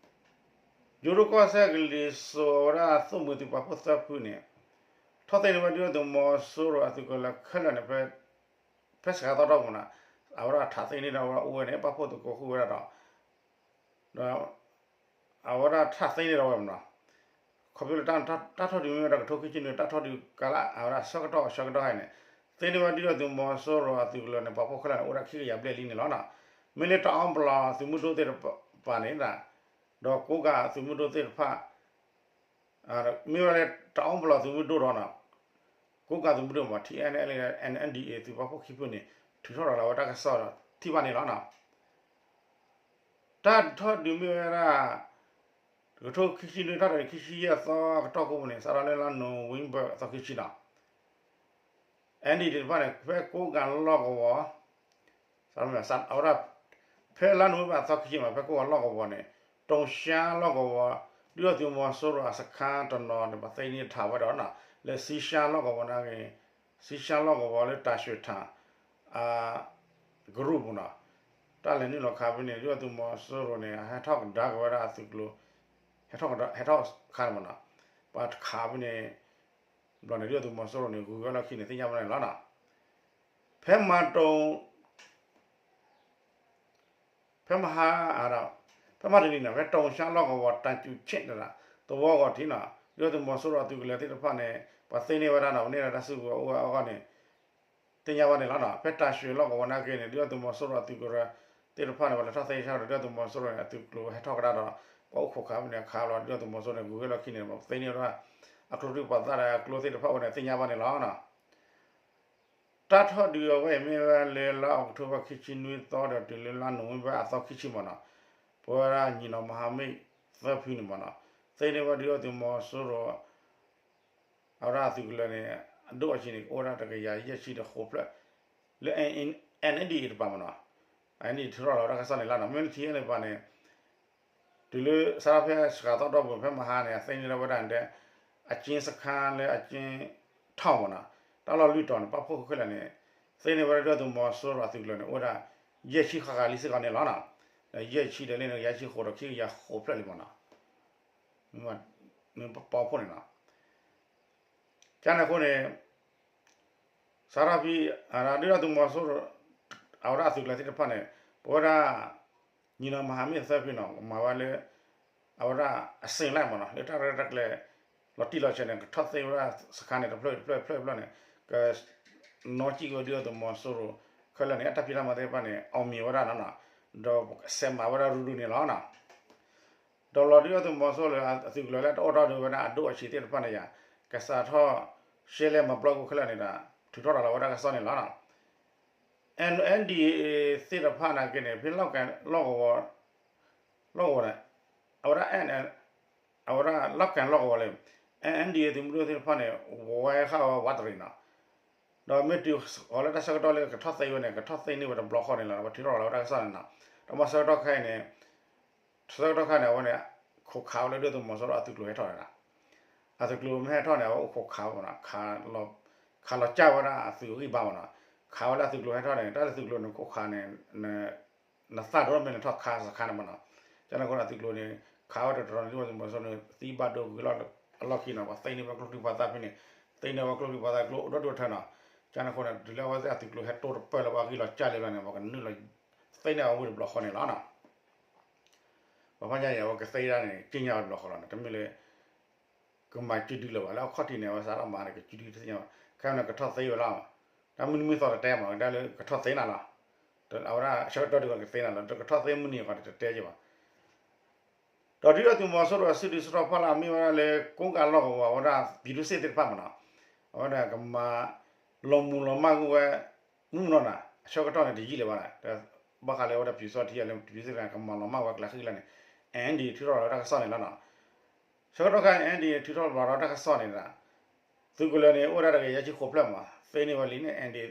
ယိၤဒိၣ်ကီၢ်စဲၣ်ကလံၤစိးဝဲဒၣ်သိၣ်မှံၤသုးပာ်ဖှိၣ်သၢဖုန့ၣ် ထီၣ်သ့န့ၢ်ဝဲဒုၣ်ဒါသုးမီၤစိရိၤအသုးကလၢၤခဲလၢာ်န့ၣ် ဖဲ ဖဲစှၤသီတီၢ်ပူၤနီၤ, အဝဲဒၣ်ထးသ့န့ၢ်ဒီးဝဲအိၣ်ဝဲန့ၣ် ပာ်ဖှိၣ်သကိးဃုာ်ဝဲဒၣ်ဒီး ဒီး အဝဲဒၣ်ထးသ့န့ၢ်ဒီးဝဲမနီၤ. ခီဖျိလၢတၢ်ထီၣ်ဒုးမ့ၢ်ဝဲဒၣ်တကထိခံဆံနွံ တၢ်ထီၣ်ဒုးကလး အဝဲဒၣ်ဆၢကတီၢ်ဆၢကတီၢ်ခါအံၤန့ၣ် သ့န့ၢ်ဝဲဒုၣ်ဒါသုးမီၤစိရိၤအသုးကလၢၤန့ၣ် ပာ်ဖှိၣ်ခဲလၢာ်န့ၣ် အိၣ်ဝဲဒၣ်ခံကယၤဘျဲၣ်လံန့ၣ်လီၤနီၤ. မ့ၢ်လၢတအီပလီၢ်သုးမုၢ်ဒိၣ်သ့ၣ်တဖၣ်န့ၣ် ဒီးကိးကၤသုးမုၢ်ဒိၣ်သ့ၣ်တဖၣ် မ့ၢ်ဝဲလၢတအီပလီၢ်သုးမုၢ်ဒိၣ်ဒီးနီၤ, ကိးကၤသုးမုၢ်ဒိၣ်မး TNLA NDAA သုးပာ်ဖှိၣ်ခံဖုန့ၣ် ထုးထီၣ်ရၤလီၤဝဲတၢ်ကစီၣ်ဒီးထံၣ်ဘၣ်န့ၣ်လီၤနီၤ. တၢ်ထီၣ်ဒုးမ့ၢ်ဝဲဒၣ် တကထိခံဆံနွံ တၢ်ထီၣ်ဒုးခံဆံယဲၢ်သီကတီၢ်ကိးပူၤန့ၣ် စးထီၣ်လၢလါနိၣ်ဝ့ဘၢၣ်အသီခံဆံနီၤ NDAA တဖၣ်န့ၣ် ဖဲကိးကၤလီၢ်ကဝီၤ အဝဲဒၣ် ဖဲလါနိၣ်ဝ့ဘၢၣ်အသီခံဆံမး ဖဲကိးကၤလီၢ်ကဝီၤန့ၣ် တိၤရှါလီၢ်ကဝီၤ ဒုၣ်ဒါသုးမီၤစိရိၤအစခါတနီၤန့ၣ် ပှၤသ့န့ၢ်ထးဝဲဒီးနီၤ လၢစံရှါလီၢ်ကဝီၤနာ်က့ စံရှါလီၢ်ကဝီၤလၢတၢ်ဆှၢထၣ် အ ကရူၢ်ပူၤနီၤ တၢ်လဲၤနုာ်လီၤခးဖဲန့ၣ် ဒုၣ်ဒါသုးမီၤစိရိၤန့ၣ် ဟဲထီၣ်ကဒါက့ၤဝဲဒၣ်အသုးကျိၤ ဟဲထီၣ်ခးန့ၣ်မနီၤ ပှၤခးဖဲန့ၣ် ဘျီန့ၣ် ဒုၣ်ဒါသုးမီၤစိရိၤန့ၣ် ဂုၤက့ၤလီၢ်ခံန့ၣ် သ့ၣ်ညါဘၣ်န့ၣ်လီၤနီၤ ဖဲမၤတိၤ ဖဲမဟါ ဖဲမဟါတနံၤန့ၣ် ဖဲတိၤရှါလီၢ်ကဝီၤ တၢ်စူၤဆ့ၣ်တရၣ် သဝီဂီၤထံးနီၤ ဒုၣ်ဒါသုးမီၤစိရိၤအသုးကလၢၤသ့ၣ်တဖၣ်န့ၣ် ပှၤသ့န့ၢ်ဝဲဒၣ်နီၤ ပန့ၢ်ဒီးတၢ်စုကဝဲၤအိၣ်ဝဲအဂီၢ်န့ၣ် သ့ၣ်ညါဘၣ်န့ၣ်လီၤနီၤ ဖဲတၢ်ရွှ့ၣ်လီၢ်ကဝီၤနာ်က့န့ၣ် ဒုၣ်ဒါသုးမီၤစိရိၤအသုးကရၢသ့ၣ်တဖၣ်န့ၣ် ပှၤလဲၤထီၣ်သ့ဆၢဒီး ဒုၣ်ဒါသုးမီၤစိရိၤန့ၣ် အသုးကျိၤဟဲထီၣ်ကဒါဒီး ပှၤအိၣ်ခိးခးဖဲန့ၣ် အခးလီၤ ဒုၣ်ဒါသုးမီၤစိရိၤန့ၣ် ဂုၤက့ၤလီၢ်ခံန့ၣ် ပှၤသ့န့ၢ်ဝဲဒၣ် အကျိချံပှၤသၣ်ဒီးအကျိသ့ၣ်တဖၣ်ဝဲန့ၣ် သ့ၣ်ညါဘၣ်န့ၣ်လီၤနီၤ တၢ်ထီၣ်ဒုးအဝဲအံၤမ့ၢ်ဝဲလၢလါအီးကထိဘၢၣ် ခံဆံနွံသီဒီးတုၤလၢလါနိၣ်ဝ့ဘၢၣ်အသီခံဆံမနီၤ, ပဝဲဒၣ်ညီနီၤမၤဟးမ့ၣ်သၢဖုန့ၣ်မနီၤ, သ့န့ၢ်ဝဲဒုၣ်ဒါသုးမီၤစိရိၤ အဝဲဒၣ်အသုးကလၢၤန့ၣ် အဒိၣ်အဆံးန့ၣ် ကအိၣ်ဝဲဒၣ်တကယၤယဲၢ်ဆံဒီးဃိးဖျၢၣ်, လၢ NDAA တပၤမနီၤ, အန့ၣ်ထုးထီၣ်လီၤဝဲဒၣ်ကစီၣ်န့ၣ်လီၤနီၤ, မ့ၢ်လၢထံၣ်န့ၣ်ပၤန့ၣ် တုၤလၢစးထီၣ်ဖဲစှၤသီတီၢ်ပူၤ ဖဲမဟါန့ၣ် အသ့န့ၢ်လီၤဝဲဒၣ်န့ၣ်ဒီး အကၠ့စခါလၢအကၠ့ထီၣ်မနီၤ, တၢ်လီၢ်လွံၢ်တီၤန့ၣ် ပာ်ဖှိၣ်ခဲလၢာ်န့ၣ် သ့န့ၢ်ဝဲဒၣ်ဒုၣ်ဒါသုးမီၤစိရိၤအသုးကလၢၤန့ၣ် အိၣ်ဝဲဒၣ် ယဲၢ်ဆံဃၣ်ဃၣ်လံစ့ၢ်ကီးန့ၣ်လီၤနီၤ, ယဲၢ်ဆံဒီးလၢန့ၣ် ယဲၢ်ဆံဃိးဒီးခံကယၤဃိးဖျၢၣ်လံမနီၤ, မ့ၢ်ပာ်ဖှိၣ်န့ၣ်နီၤ ကန့ၣ်အဃိန့ၣ် စးထီၣ်ဖဲ ဒုၣ်ဒါသုးမီၤစိရိၤ အဝဲဒၣ်အသုးကလၢၤသ့ၣ်တဖၣ်န့ၣ် ပဝဲဒၣ် ညီနီၤမၤဟးမ့ၣ်သၢဖုနီၤ မၤဝဲလၢ အဝဲဒၣ်အစ့လၢမနီၤ လၢတၢ်ရဲၣ်တၢ်ကျဲၤ လီၤတံၢ်လီၤဆဲးန့ၣ် ကထီၣ်သ့ဝဲဒၣ်စခါန့ၣ် တဖျၢၣ်တဖျၢၣ်တဖျၢၣ်တဖျၢၣ်န့ၣ် က နီၣ်ကံၣ်ဝဲဒုၣ်ဒါသုးမီၤစိရိၤ ခဲလၢာ်န့ၣ် အတၢ်ဖံးတၢ်မၤသ့ၣ်တဖၣ်န့ၣ် အီၣ်မ့ၤဝဲဒၣ်နီၤ ဒီးစဲးမၤဝဲဒၣ်ရူၤရူၤန့ၣ်လီၤနီၤ ဒီးလီၤဒုၣ်ဒါသုးမီၤစိရိၤလၢအသုးကလၢၤလၢတအိၣ်ထီၣ်ဒံးဝဲဒၣ်အဒိၣ်အဆံးသ့ၣ်တဖၣ်န့ၣ်ယါ ကစးထီၣ်ရှဲလဲမၤပျီကိခဲလၢာ်န့ၣ်ဒီး ထုးထီၣ်ရၤလီၤဝဲဒၣ်ကစီၣ်န့ၣ်လီၤနီၤ NDAA သ့ၣ်တဖၣ်နာ်က့န့ၣ် ဖဲလီၢ်ကဝီၤ လီၢ်ကဝီၤန့ၣ် အဝဲဒၣ် အဝဲဒၣ်လီၢ်ကဝီၤလီၢ်ကဝီၤလၢ NDAA သုးမုၢ်ဒိၣ်သ့ၣ်တဖၣ်န့ၣ် ဝဲဃာ်ဝဲဝးတရံးနီၤ ဒီးမ့ၢ်တုၤဃီၤလၢတၢ်ဆၢကတီၢ်လၢကထီၣ်သ့ဝဲန့ၣ် ကထီၣ်သ့န့ၢ်ဝဲတဘျီဃီန့ၣ်လီၤ ပထုးထီၣ်ရၤလီၤဝဲဒၣ်ကစီၣ်န့ၣ်နီၤ ဒီးမ့ၢ်ဆၢကတီၢ်ခဲအံၤန့ၣ် ဆၢကတီၢ်ခဲန့ၣ် အဝဲန့ၣ် ခိးခးဝဲလၢဒုၣ်ဒါသုးမီၤစိရိၤအသုးကျိၤဟဲထီၣ်န့ၣ်နီၤ အသုးကျိၤမ့ၢ်ဟဲထီၣ်န့ၣ် အဝဲအိၣ်ခိးခးဝဲနီၤ, ခးလီၤကၢ်ဝဲဒၣ်အသုးအဂံၢ်ဘါမနီၤ, ခးဝဲလၢအသုးကျိၤဟဲထီၣ်န့ၣ် တၢ်လၢသုးကျိၤန့ၣ် ခိးခးန့ၣ် နသၣ်ဒိၣ်မ့ၢ်နထီၣ်ခးစခါန့ၣ်မနီၤ, ကန့ၣ်အဃိန့ၣ် အသုးကျိၤန့ၣ် ခးဝဲတတရီန့ၣ် ဒ်ဝဲသုးမီၤစိရိၤန့ၣ် သံဘၣ်ဒိကွံာ်လီၤအလီၢ်ခံနီၤ, ပှၤသ့န့ၢ်ဝဲကျိချံပှၤသၣ်ဖဲန့ၣ်, သ့န့ၢ်ဝဲကျိချံပှၤသၣ်ကျိအိၣ်ဒီဒူၣ်ထၢနီၤ, ကန့ၣ်အဃိန့ၣ် တုၤလၢအဝဲသ့ၣ်အသုးကျိၤဟဲတိၢ်တပၢၢ်လၢပှၤဂံၢ်လီၤကၢ်လံဘျီန့ၣ် ပှၤကနုာ်လီၤ သ့န့ၢ်အဝဲဝ့ၢ်တဘျီဃီန့ၣ်လီၤနီၤ. ပှၤဖးညါအံၤ အဝဲကသ့ဒၣ်န့ၣ် က့ညါဝဲတဘျီဃီလီၤန့ၣ် တမ့ၢ်လၢ ကမၤစုဒုလၢၤဘၣ်, လၢအခီၣ်ထံးန့ၣ် အဝဲစးထီၣ်မၤန့ၣ် ကစုဒုတသ့ၣ်ညါဘၣ်, ခဲအံၤန့ၣ် ကထီၣ်သ့ဝဲလီၤ, တၢ်မုၢ်နံၤမုၢ်သီတတဲမး ဒၣ်လၢကထီၣ်သ့နၤလီၤ, အဝဲဒၣ်ဆၢကတီၢ်ဒုးကသ့နၤလီၤ, တကထီၣ်သ့မုၢ်နံၤအဂီၢ်န့ၣ် တတဲက့ၤဘၣ် ဒီးဒုၣ်ဒါသုးမီၤစိရိၤအစုဒုးစရီဖီလာ်မ့ၢ်ဝဲဒၣ်လၢ ကိးကးလီၢ်ကဝီၤဝဲဒၣ် ပြည်သူ့စစ်သ့ၣ်တဖၣ်မနီၤ, အဝဲဒၣ်ကမၤ လီၤမူၤလီၤမၢ်ကွံာ်ဝဲ မုၢ်မနီၤနီၤ, အဆၢကတီၢ်န့ၣ် တယံာ်လၢၤဘၣ်, ဘၣ်ဃးလၢအဝဲဒၣ် ပြည်သူ့စစ် ထံအလၢ ပြည်သူ့စစ် ကမၤလီၤမၢ်ဝဲကျးဃံလၢ်န့ၣ် အ့ၣ်အ့ၣ်ဒီး ထုးထီၣ်လီၤဝဲတၢ်ကစီၣ်န့ၣ်လီၤနီၤ. ဆၢကတီၢ်ခါ အ့ၣ်အ့ၣ်ဒီး ထုးထီၣ်လီၤဝဲတၢ်ကစီၣ်န့ၣ်ဒီး သုးကလၢၤန့ၣ် အိၣ်ဝဲဒၣ်တကယၤယဲၢ်ဆံဃိးဖျၢၣ်မး သ့န့ၢ်ဝဲလံန့ၣ် အ့ၣ်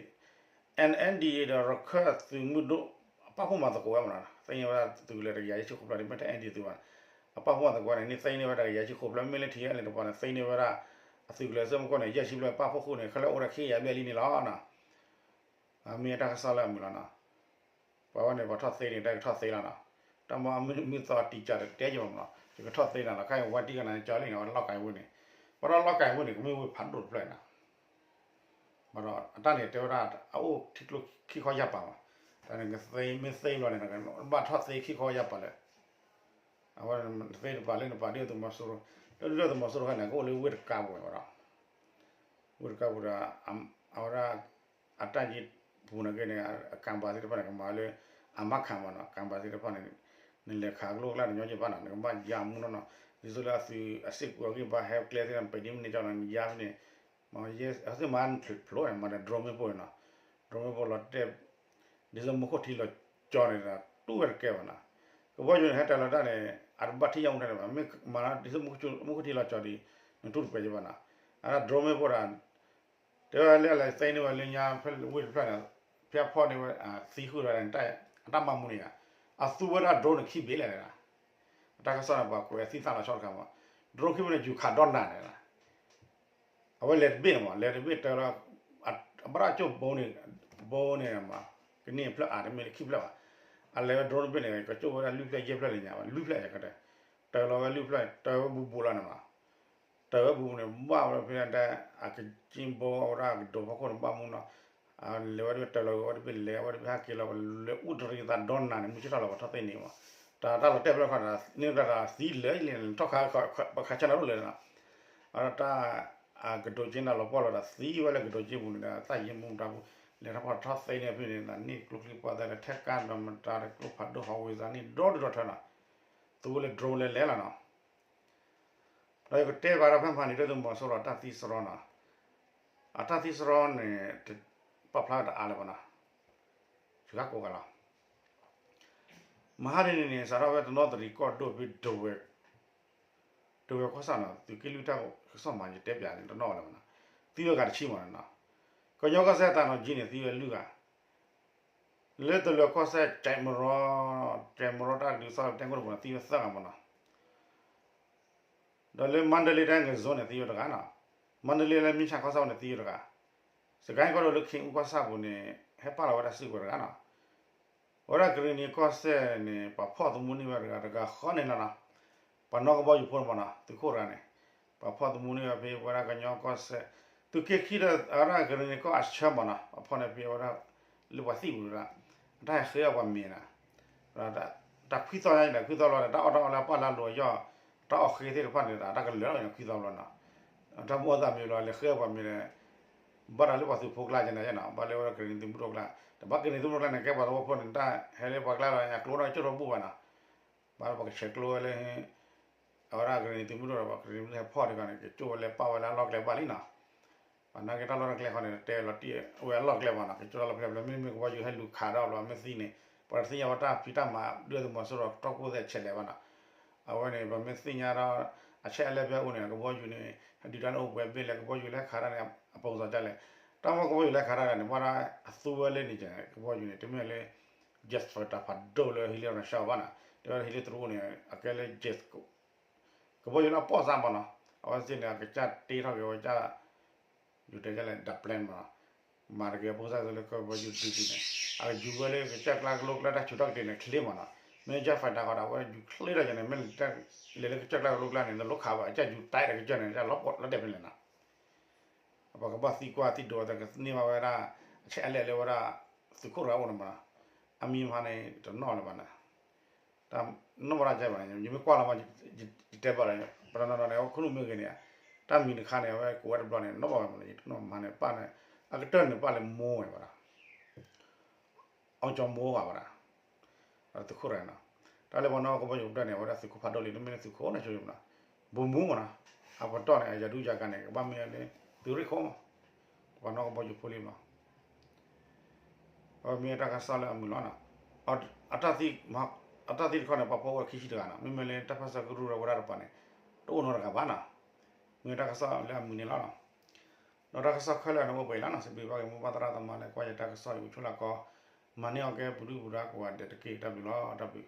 အ့ၣ်ဒီး ရခၢၣ်သုးမုၢ်ဒိၣ် အပာ်ဖှိၣ်မၤသကိးဝဲမနီၤ, သ့န့ၢ်ဝဲဒၣ်သုးကလၢၤတကယၤယဲၢ်ဆံဃိးဖျၢၣ် မ့ၢ်တ အ့ၣ်အ့ၣ်ဒီး သုးဘၣ်, အပာ်ဖှိၣ်မၤသကိးန့ၣ် န့ၣ်သ့န့ၢ်ဝဲဒၣ်တကယၤယဲၢ်ဆံဃိးဖျၢၣ်, မ့ၢ်လၢထံအလၢတပၤန့ၣ် သ့န့ၢ်ဝဲဒၣ် အသုးကလၢၤအဆၢမုၢ်ကိၣ်န့ၣ် ယဲၢ်ဆံဖျၢၣ် ပာ်ဖှိၣ်ဃုာ်န့ၣ် ခဲလၢာ်အိၣ်ဝဲဒၣ်ခံကယၤဘျဲၣ်လံန့ၣ်လီၤနီၤ. မ့ၢ်တၢ်ကစီၣ်လၢအမုာ်လီၤနီၤ. ပှၤဝဲန့ၣ် ပှၤထီၣ်သ့န့ၣ် တၢ်ကထီၣ်သ့လီၤနီၤ. တၢ်မ့ၢ်မုၢ်မုၢ်သီတံာ်ကၢ်တတဲက့ၤဘၣ်မနီၤ, ယကထီၣ်သ့နၤလီၤ, ခဲအံၤဝဲတံၢ်ကနၤကၠီလံနီၤ, ဝဲလီၢ်ကၤဝ့ၢ်န့ၣ်, ပှၤဒီးလီၢ်ကၤဝ့ၢ်န့ၣ် ကမ့ၢ်ဝ့ၢ်ဖးဒိၣ်တဖျၢၣ်နီၤ. ဘၣ်ဒီးအတၢ်န့ၣ်တဲဝဲဒၣ် အအိၣ်ထံကျိခံခီယၢ်ပၤမး, တၢ်န့ၣ်ကသ့မ့ၢ်သ့ဘျီန့ၣ် ဘၣ်ထီၣ်သ့ခံခီယၢ်ပၤလၢ အဝဲသ့ၣ်တပၤလၢနပၤဒုၣ်ဒါသုးမီၤစိရိၤ, လၢဒုၣ်ဒါသုးမီၤစိရိၤခါန့ၣ် ကအိၣ်လၢဝ့ၢ်တကါပူၤဝဲဒီး, ဝ့ၢ်တကါပူၤဒီး အဝဲဒၣ် အတၢ်ယ့ၢ်ပူၤန့ၣ်က့န့ၣ် အကၣ်ဘၣ်သ့ၣ်တဖၣ်န့ၣ် ကမၤလၢ အမါခၣ်မးနီၤ, ကၣ်ဘၣ်သ့ၣ်တဖၣ်န့ၣ် နလဲၤခးကျိကျါတညီယ့ၢ်ဘၣ်နီၤ, နကဘၣ်ယၤမူနီၤနီၤ, ဒ်သိးလၢအသုးအစ့ၢ်ကီးအဂံၢ်ဘါဟဲကျဲသ့ၣ်တဖၣ် ပဒံမ့ၢ်န့ၣ်ကၠီနီၤ နယါဖဲန့ၣ်, မ့ၢ်အသုးမၤဖျိးန့ၣ် မၤဒီး drone မ့ၣ်ပိၢ်န့ၣ်နီၤ, drone မ့ၣ်ပိၢ်လီၤတဲာ် ဒ်သိးမူခိၣ်ထံလီၤကၠီန့ၣ်ဒီး တူၢ်ဝဲတကဲဘၣ်နီၤ. ကဘီယူၤန့ၣ် ဟဲတၢၤလီၤတၢ်န့ၣ် အတဘၣ်ထံၣ်ယၢ်မူတၢ်န့ၣ်ဘၣ်, မ့ၢ်မၤလီၤဒ်သိးမူခိၣ်ထံလီၤကၠီဒီး နတူၢ်တပှဲၤယဘၣ်နီၤ. အတၢ် drone မ့ၣ်ပိၢ်ဒီး တဲဝဲလၢအလဲၤသ့န့ၢ်ဝဲလၢညါဖဲဝ့ၢ်တဖျၢၣ်န့ၣ် ဖဲအဖီၣ်န့ၢ်ဝဲ သံဃုာ်ဒီး အတၢ်မၤမူန့ၣ်ဧါ, အသူဝဲဒၣ် drone န့ၣ်ခံဘ့ၣ်လဲၣ်န့ၣ်, အတၢ်ကစီၣ်န့ၣ် ပှၤကွဲးသံသၣ်လီၤဆီတခါမး, drone ခံဘ့ၣ်န့ၣ် ယူၤခးဒီနၤန့ၣ် အဝဲလဲၤတဘ့ၣ်န့ၣ်မး လဲၤတဘ့ၣ်တၢ်လီၤ, အဘၣ်တၢ်ကၠိၣ်ဘိန့ၣ်, ဘိန့ၣ်မး, ကန့ၢ်ဖျၢၣ်အါတမ့ၢ်လၢခံဖျၢၣ်ဘၣ်, အလဲၤဝဲ drone တဘ့ၣ်န့ၣ် ကၠိၣ်ဝဲဒၣ်လွံၢ်ဖျၢၣ်ယဲၢ်ဖျၢၣ်လၢညါဘၣ် လွံၢ်ဖျၢၣ်ယကတဲ, တၢ်လီၤဝဲလွံၢ်ဖျၢၣ် တၢ်ဝဲဘူးဘူးလီၤန့ၣ်မး, တၢ်ဝဲဘူးန့ၣ် ဘၣ်ဝဲဖဲဒၣ် အကက့ဘိအဝဲဒၣ်ကဒိးဖီခိၣ်န့ၣ်ဘၣ်မူနီၤ, လဲၤဝဲတဘ့ၣ်တၢ်လီၤဝဲတဘ့ၣ်လဲၤဝဲတဘ့ၣ်ဟဲက့ၤလီၤ လဲၤအိၣ်တရံးသးဒီနၤန့ၣ် မုၢ်ဆ့ၣ်ထီၣ်လီၤပှၤထီၣ်သ့န့ၣ်မး, တၢ်တၢ်လီၤတဲာ်ဖျၢၣ်ခီန့ၣ် န့ၢ်တၢ်သံလၢာ်လံန့ၣ် ထီၣ်ခါ ပခးဆၢနၤဒိၣ်လဲၣ်နီၤ, အတၢ် အကဒိးက့နၤလီၤပှီၢ်လီၤဒီးသံဝဲလၢကဒိးက့ပူၤန့ၣ်ဒီး သးယ့မူတၢ်ပူၤ လဲၤထီၣ်ဖီၣ်ထီၣ်သ့န့ၣ်ဖဲန့ၣ် န့ၢ်ကျိချံပှၤသၣ်လၢထဲကါဒီးမတၤဒီးကျိဖးဒိၣ်ဟီၣ်ဝ့ၤသးန့ၣ် ဒီဒူၣ်ဒီထၢနီၤ, သူဝဲလၢ drone လဲၤလဲၤလီၤနီၤ, ဒီးယကတဲဘၣ်ဒီးဖဲမဟါန့ၣ် ဒုၣ်ဒါသုးမီၤစိရိၤတၢ်သံစရီနီၤ, အတၢ်သံစရီန့ၣ် ပာ်ဖျါတအါလၢၤဘၣ်နီၤ, စှၤကိးဂၤလီၤ, မဟါတနံၤန့ၣ် စးထီၣ်ဝဲတနီသရံၣ်ကီၢ်ဒိၣ်ဖဲ ဒဝဲၢ်ကီၢ်ဆၣ်နီၤ သုးက့လွံၢ်တၢ်ကစီၣ်မၤယတဲပၠးန့ၣ် တနီၣ်လၢၤဘၣ်နီၤ, သံဝဲဂၤတဆံမးနီၤ, ကညီကီၢ်စဲၣ်တၢ်နီၤကံန့ၣ် သံဝဲလွံၢ်ဂၤ လၢတလၢၤကီၢ်စဲၣ် ကၠဲးမရီ, ကၠဲးမရီတၢ်ဒုးသီၣ်တဲကီၢ်တပူၤန့ၣ် သံဝဲသၢဂၤမးနီၤ, ဒီးလၢမါဒလ့တၢ်ဂဲၤစိန့ၣ် သံဝဲတဂၤနီၤ, မါဒလ့လၢမံဆါကီၢ်ဆၣ်ပူၤန့ၣ် သံဝဲတဂၤ, စကဲၣ်ကီၢ်ဒိၣ်လၢခ့ၣ်အူကီၢ်ဆၣ်ပူၤန့ၣ် ဟဲပာ်လီၤဝဲဒၣ်စုကဝဲၤတဂၤနီၤ အဝဲဒၣ်ကရ့ၣ်နံၤကီၢ်စဲၣ်န့ၣ် ပှၤဖီၣ်သမူန့ၢ်ဝဲတဂၤတဂၤဃီန့ၣ်လီၤနီၤ, ပှၤနီၣ်ကဘီယူၤဖိန့ၣ်မးနီၤ သုးခိၣ်တဂၤန့ၣ် ပှၤဖီၣ်သမူန့ၢ်ဝဲဖဲဝဲဒၣ်ကညီကီၢ်စဲၣ်, သုးက့ခံဒီးအဝဲဒၣ်ကရ့ၣ်နံၤကီၢ်အဆၢမးနီၤ ပှၤဖီၣ်န့ၢ်ဖဲဝဲဒၣ် လၢပှၤသံၣ်ပူၤတဂၤ, အတၢ်ဟဲဃ့အီၣ်ပှၤမ့ၤနီၤ, တၢ်ခွံသီညါန့ၣ် ခွံသီဘျီဒီး တၢ်အီၣ်တၢ်အီလၢအပာ်လၢအလိၤအယီၢ်, တၢ်အီၣ်ဃ့သ့ၣ်တဖၣ်န့ၣ်ဒီး တၢ်ကလၢာ်လီၤန့ၣ် ခွံသီဘျီနီၤ, တၢ်မိၣ်အသးမ့ၢ်ဘျီလဲၤဃ့အီၣ်ပှၤမ့ၤဒီး ဘၣ်တၢ်လၢပှၤသုးဖိကျါကဲန့ၣ်နီၤ ဘၣ်လၢဝဲဒၣ်ကရ့ၣ်နံၤသုးမုၢ်ဒိၣ်ကျါ, တဘၣ်ကရ့ၣ်နံၤသုးမုၢ်ဒိၣ်ကျါန့ၣ် ကဲပှၤသဝီဖိန့ၣ် တၢ်ဟဲလၢပှၤကျါလီၤ ညါကျိနီၣ်ကၠိၣ်ထီၣ်ဘူၣ်ဘၣ်နီၤ, ဘၣ်လၢပှၤကဆဲးကျိဝဲလၢ အဝဲဒၣ်ကရ့ၣ်နံၤသုးမုၢ်ဒိၣ်ဒီးပှၤကရ့ၣ်နံၤသုးဟဲဖီၣ်တဂၤန့ၣ် ကကၠိၣ်ဝဲလၢပာ်ဝဲလၢအလီၢ်ကျဲဘၣ်လံနီၤ, ပှၤနာ်က့တၢ်လီၢ်တၢ်ကျဲဃီန့ၣ် တဲလီၤတံၢ်ဝဲအလီၢ်ကျဲဘၣ်နီၤ ကကၠိၣ်တၢ်လီၢ်ဖဲလဲၣ်ဖဲလဲၣ် မ့မ့ၢ်ကဘီယူၤဟဲလူၤခးဒီးဘျီ မ့ၢ်သံန့ၣ် ပှၤတသ့ၣ်ညါဝဲတၢ်ဖံးတၢ်မၤဒုၣ်ဒါသုးမီၤစိရိၤတီခိၣ်သဲးဆဲးလဲးဘၣ်နီၤ, အဝဲန့ၣ် ပမ့ၢ်သ့ၣ်ညါဒီး အဆဲးအလဲဖဲအအိၣ်န့ၣ် ကဘီယူၤန့ၣ် ဟဲဒုးတၢ်န့ၣ်အိၣ်ပှဲၤဘ့ၣ်လဲၣ် ကဘီယူၤလၢခးတၢ်န့ၣ် အပိာ်စီၤဒ်လဲၣ်, တၢ်မ့ၢ်ကဘီယူၤလၢခးတၢ်တဂၤန့ၣ် ဘၣ်ဒီးအသူဝဲလၢန့ၣ် ကဘီယူၤန့ၣ် တမ့ၢ်လၢ jet fighter ဖးဒိၣ်လၢဟံးလၢ Russia ဘၣ်နီၤ, တဲဝဲဟံးလၢတရူးန့ၣ် အကဲလၢ jet ကဘီယူၤလၢအပီၢ်စၢ်မးနီၤ, အဝဲသ့ၣ်န့ၣ် အကစၢ်တ့ထီၣ်က့ၤဝဲကစၢ် ယူၤတဲဒ်လဲၣ် the plan မးနီၤ, မၤတက့ၢ်ဖိသၣ်သ့ၣ်လၢကဘီယူၤဒုးဒုးန့ၣ် အကယူၤဝဲလၢကစၢ်ကျါကလိကျါတၢ်ဆူးတၢ်ကတ့ၤန့ၣ် ချ့မးနီၤ, မ့ၢ်ကစၢ် fighter ဃီဒီး အဝဲယူၤချ့ထီၣ်ယဲန့ၣ် မ့ၢ်လဲၤလၢကစၢ်ကျါကလိကျါန့ၣ် နလိၣ်ခးဘၣ် အကစၢ်ယူၤတဲဒီးကစၢ်န့ၣ် တၢ်လီၤပှီၢ်လီၤဒဲးဖဲလဲၣ်နီၤ, ပကဘၣ်သံကွၢ်သံဒိးသးကသန့ၢ်ဘၣ်ဝဲဒၣ် အဆဲးအလဲၢ်လၢဝဲဒၣ် သုးခိၣ်တဂၤအိၣ်န့ၣ်မးနီၤ, အမံၤမဟါန့ၣ် တနီၣ်လၢၤဘၣ်နီၤ တၢ်နီၣ်ဘၣ်တၢ်ကဲဘၣ်န့ၣ် ယမ့ၢ်ကွၢ်လီၤမး ယတဲဘၣ်လီၤ ပတနီၤနီၤန့ၣ် အဝဲခိၣ်နူာ်မ့ၢ်ဂ့ၤန့ၣ် တၢ်မံၤတခါန့ၣ် အဝဲကိးဝဲတဘျီန့ၣ် နီၣ်ဘၣ်ဝဲမးနီၤ ယတနီၣ်မးန့ၣ် ပၢ်န့ၣ် အကတၢၢ်န့ၣ် ပၢ်လၢမိၢ်ဝဲဘၣ်ဒီး အီကၠီမိၢ်ဂၤဘၣ်ဒီး သုးခိၣ်တဂၤနီၤ, တၢ်လၢပှၤနီၣ်ကဘီယူၤကတၢၢ်န့ၣ် အဝဲဒၣ်သုးခိၣ်ဖးဒိၣ်လံ တမ့ၢ်လၢသုးခိၣ်န့ၣ်ဆိမးနီၤ, ဘိမူမးနီၤ, အပတီၢ်န့ၣ် အယၤဒူယၤဂၤန့ၣ် ကဘၣ်မ့ၢ်လၢ သုးရ့ၣ်ခိၣ်မး, ပှၤနီၣ်ကဘီယူၤဖိလံမး အဝဲမ့ၢ်တၢ်ကစီၣ်လၢအမုာ်လီၤနီၤ, အတၢ်သံ အတၢ်သံတခီန့ၣ် ပှၤဖီၣ်ဝဲခံဆံတဂၤနီၤ, မ့မ့ၢ်လၢတၢ်ပၢဆှၢကရူၢ်ဒီးဝဲဒၣ်တပၤန့ၣ် တအိၣ်နီတဂၤဘၣ်နီၤ, မ့ၢ်တၢ်ကစီၣ်လၢအမုာ်န့ၣ်လီၤနီၤ, ဒီးတၢ်ကစီၣ်ခဲလၢာ်န့ၣ် အိၣ်ပှဲၤလီၤနီၤ, စံးဘျုးဘၣ်က့ၤမိၢ်ပၢ်သရၣ်သမါလၢကွၢ်ယတၢ်ကစီၣ်အံၤ အိၣ်ဆိးလၢကီး, မၤန့ၢ်အီၤကဲပဒုၣ်ပဒါကိးဂၤဒဲးတက့ၢ် တၢ်ဘျုးလီၤ တၢ်ဘျုး